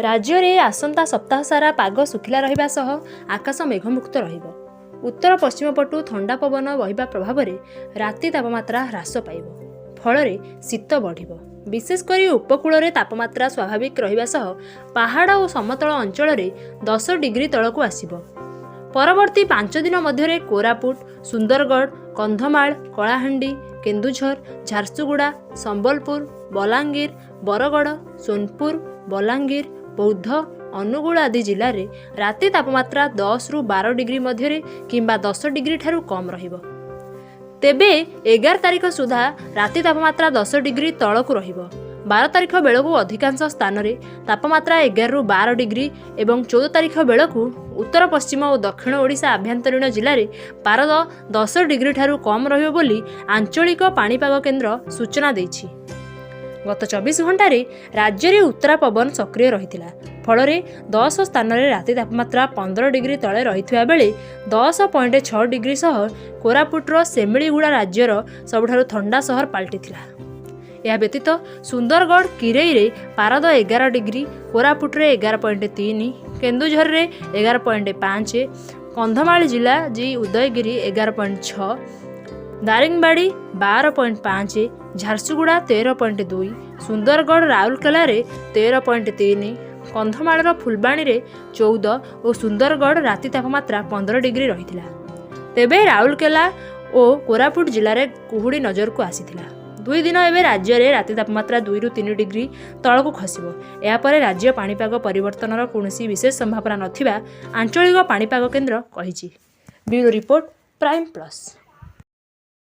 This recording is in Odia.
ରାଜ୍ୟରେ ଆସନ୍ତା ସପ୍ତାହ ସାରା ପାଗ ଶୁଖିଲା ରହିବା ସହ ଆକାଶ ମେଘମୁକ୍ତ ରହିବ। ଉତ୍ତର ପଶ୍ଚିମ ପଟୁ ଥଣ୍ଡା ପବନ ବହିବା ପ୍ରଭାବରେ ରାତି ତାପମାତ୍ରା ହ୍ରାସ ପାଇବ। ଫଳରେ ଶୀତ ବଢ଼ିବ। ବିଶେଷ କରି ଉପକୂଳରେ ତାପମାତ୍ରା ସ୍ୱାଭାବିକ ରହିବା ସହ ପାହାଡ଼ ଓ ସମତଳ ଅଞ୍ଚଳରେ 10 ଡିଗ୍ରୀ ତଳକୁ ଆସିବ। ପରବର୍ତ୍ତୀ 5 ଦିନ ମଧ୍ୟରେ କୋରାପୁଟ, ସୁନ୍ଦରଗଡ଼, କନ୍ଧମାଳ, କଳାହାଣ୍ଡି, କେନ୍ଦୁଝର, ଝାରସୁଗୁଡ଼ା, ସମ୍ବଲପୁର, ବଲାଙ୍ଗୀର, ବରଗଡ଼, ସୋନପୁର, ବଲାଙ୍ଗୀର, ବୌଦ୍ଧ, ଅନୁଗୁଳ ଆଦି ଜିଲ୍ଲାରେ ରାତି ତାପମାତ୍ରା 10ରୁ 12 ଡିଗ୍ରୀ ମଧ୍ୟରେ କିମ୍ବା 10 ଡିଗ୍ରୀ ଠାରୁ କମ୍ ରହିବ। ତେବେ 11 ତାରିଖ ସୁଦ୍ଧା ରାତି ତାପମାତ୍ରା 10 ଡିଗ୍ରୀ ତଳକୁ ରହିବ। 12 ତାରିଖ ବେଳକୁ ଅଧିକାଂଶ ସ୍ଥାନରେ ତାପମାତ୍ରା 11ରୁ 12 ଡିଗ୍ରୀ ଏବଂ 14 ତାରିଖ ବେଳକୁ ଉତ୍ତର ପଶ୍ଚିମ ଓ ଦକ୍ଷିଣ ଓଡ଼ିଶା ଆଭ୍ୟନ୍ତରୀଣ ଜିଲ୍ଲାରେ ପାରଦ 10 ଡିଗ୍ରୀ ଠାରୁ କମ୍ ରହିବ ବୋଲି ଆଞ୍ଚଳିକ ପାଣିପାଗ କେନ୍ଦ୍ର ସୂଚନା ଦେଇଛି। ଗତ 24 ଘଣ୍ଟାରେ ରାଜ୍ୟରେ ଉତ୍ତରା ପବନ ସକ୍ରିୟ ରହିଥିଲା। ଫଳରେ 10 ସ୍ଥାନରେ ରାତି ତାପମାତ୍ରା 15 ଡିଗ୍ରୀ ତଳେ ରହିଥିବା ବେଳେ 10.6 ଡିଗ୍ରୀ ସହ କୋରାପୁଟର ସେମିଳିଗୁଡ଼ା ରାଜ୍ୟର ସବୁଠାରୁ ଥଣ୍ଡା ସହର ପାଲଟିଥିଲା। ଏହା ବ୍ୟତୀତ ସୁନ୍ଦରଗଡ଼ କିରେଇରେ ପାରଦ 11 ଡିଗ୍ରୀ, କୋରାପୁଟରେ 11.3, କେନ୍ଦୁଝରରେ 11.5, କନ୍ଧମାଳ ଜିଲ୍ଲା ଜି ଉଦୟଗିରି 11.6, ଦାରିଙ୍ଗବାଡ଼ି 12.5, ଝାରସୁଗୁଡ଼ା 13.2, ସୁନ୍ଦରଗଡ଼ ରାଉରକେଲାରେ 13.3, କନ୍ଧମାଳର ଫୁଲବାଣୀରେ 14 ଓ ସୁନ୍ଦରଗଡ଼ ରାତି ତାପମାତ୍ରା 15 ଡିଗ୍ରୀ ରହିଥିଲା। ତେବେ ରାଉରକେଲା ଓ କୋରାପୁଟ ଜିଲ୍ଲାରେ କୁହୁଡ଼ି ନଜରକୁ ଆସିଥିଲା। 2 ଦିନ ଏବେ ରାଜ୍ୟରେ ରାତି ତାପମାତ୍ରା 2ରୁ 3 ଡିଗ୍ରୀ ତଳକୁ ଖସିବ। ଏହାପରେ ରାଜ୍ୟ ପାଣିପାଗ ପରିବର୍ତ୍ତନର କୌଣସି ବିଶେଷ ସମ୍ଭାବନା ନଥିବା ଆଞ୍ଚଳିକ ପାଣିପାଗ କେନ୍ଦ୍ର କହିଛି। Bureau report, Prime plus.